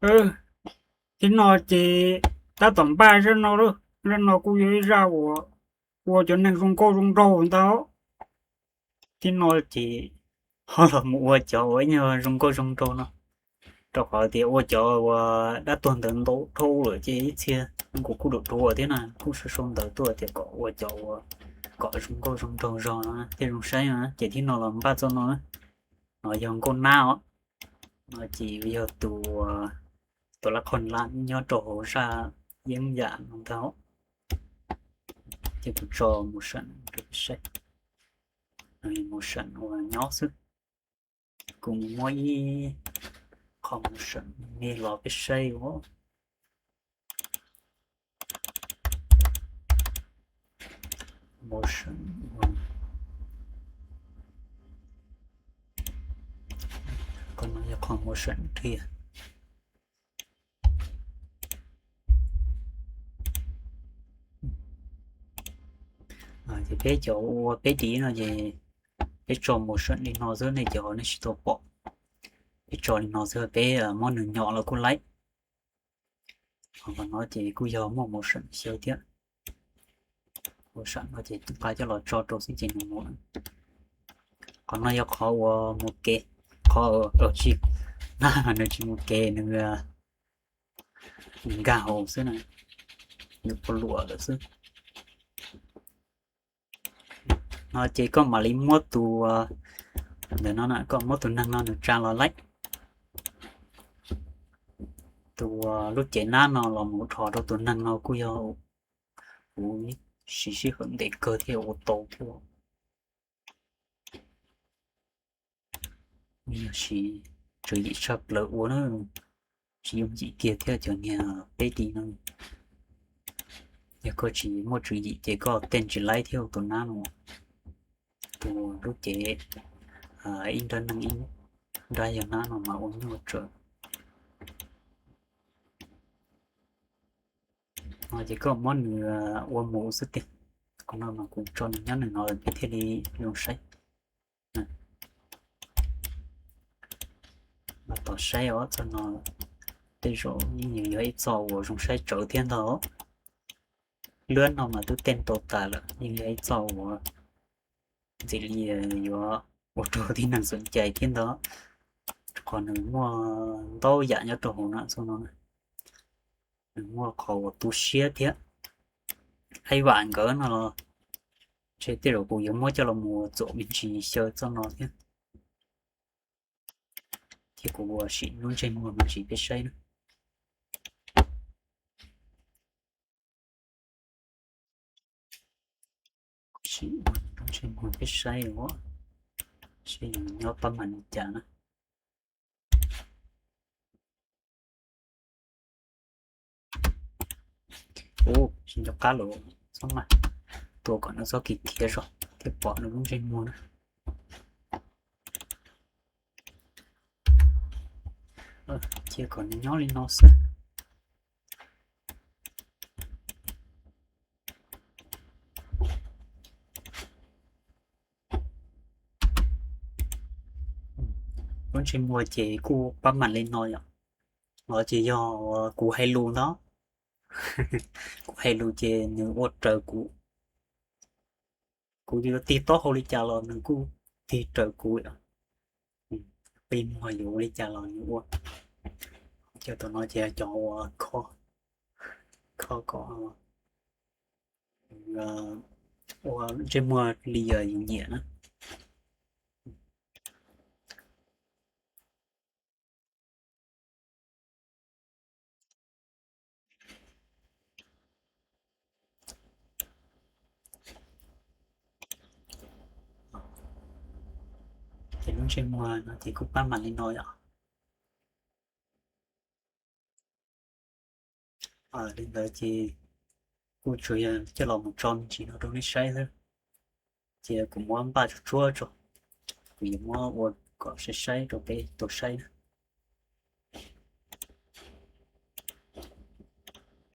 Thib no ces tab tom npaj zaj no lawm, zaj no kuj yog ib zaj uas ua cov neeg zoo nkauj zoo nraug ntag. Thib no ces ho los mus ua cov uas ib nyuag zoo nkauj zoo nraug no, rau qhov tias ua cov uas dab tuag ntawd ntau dhau lawm ces ib txhia kuv kuj dua thiab na, kuj sau sau ntawv tuaj tias kom ua cov uas kom zoo nkauj zoo nraug zog no thiaj zoo saib no, ces thib no los npaj txoj no. No yog nkauj nab os, no ces yog tus, tus lab qhov lab nyob rau hauv zaj yeeb yam no ntag. Ces kuv tso motion rau peb saib, motion uas nyob xwb. Kuv muab ib qho motion me los peb saib os. Motion, qhov no yog qhov motion tiag. Ces peb cov ua peb dim no ces peb tso motion li no xwb nej cov nej tsis tau pom. Peb tso li no xwb peb muab nws nyom los kuj laib. Qhov no ces kuj yog muaj motion xyaw thiab. Ua sam no ces nqa coj los tso rau xwb ces nws mus. Qhov no yog qhov uas mus kev, qhov tsis, nab mas nws tsis mus kev, nws, nws nkag hauv xwb na, nws ua luam lawm xwb. No ces koj mam li muab tus, ntawm no na koj muab tus neeg no nws tsa los laib. Tus lub cev nab no los mus dhos rau tus neeg no kuj yog kuv siv sij hawm ntev kawg thiaj ua tau thiab. Yog siv tswv yim tshaj plaws ua na, tsis yooj yim kiag thiab cov niag peb dim no. Yog koj tsis muaj tswv yim ces koj tej tsis laib thiab tus nab no. Tus lub cev ib nrab neeg ib nrab yog nab no mas ua nyuaj tsawv. No ces koj muab nws ua mus xwb tiag. Qhov no mas kuv tso nws nyob nws no peb thiaj li zoo saib. Los tom saib os, txoj no tej zaum yeej yog ib txoj uas zoo saib tsawv thiab ntag. Lub no mas twb tej tau tas lawm, yeej yog ib txoj uas ntxim li yuav ua rau tib neeg xom cai thiab ntag. Qhov nws muaj ntau yam nyob rau hauv no, txoj no nws muaj qhov uas tu siab thiab. Aib vam nkawd no los ntshe tej zaum kuv yuav muab coj los mus txuam me ntsis xyaw txoj no thiab. Thiab kuv ua sim lub ntsej muag me ntsis peb saib na. Sim lub ntsej muag peb saib os, seb nws nyob pab mam li cas na. Ub, tsis nco qab lawm, txhob mas, tua kom nws txhob kis khiav zog thiaj pom nws lub ntsej muag na. Cia kom nws nyob li no xwb. Lub ntsej muag ces kuj pab mam li no yom. Los ces yog kuv hais lus ntag. Kuv hais lus ces nws ua raws kuv. Kuv yuav tig taub hau li cas los nws kuj tig raws kuv. Qi muag yuav ua li cas los nws ua. Cov tom no ces cov uas kho, kho kom ua ntsej muag li yus nyiam na. Ces lub ntsej muag no ces kuj pab mam li no yom. Li ntawd ces kuj tsuas yog coj los mus tso me ntsis no rau nej saib xwb. Ces kuv muab npaj tsuag tsuag tso, kuv yuav muab ua kom saib saib rau peb tau saib na.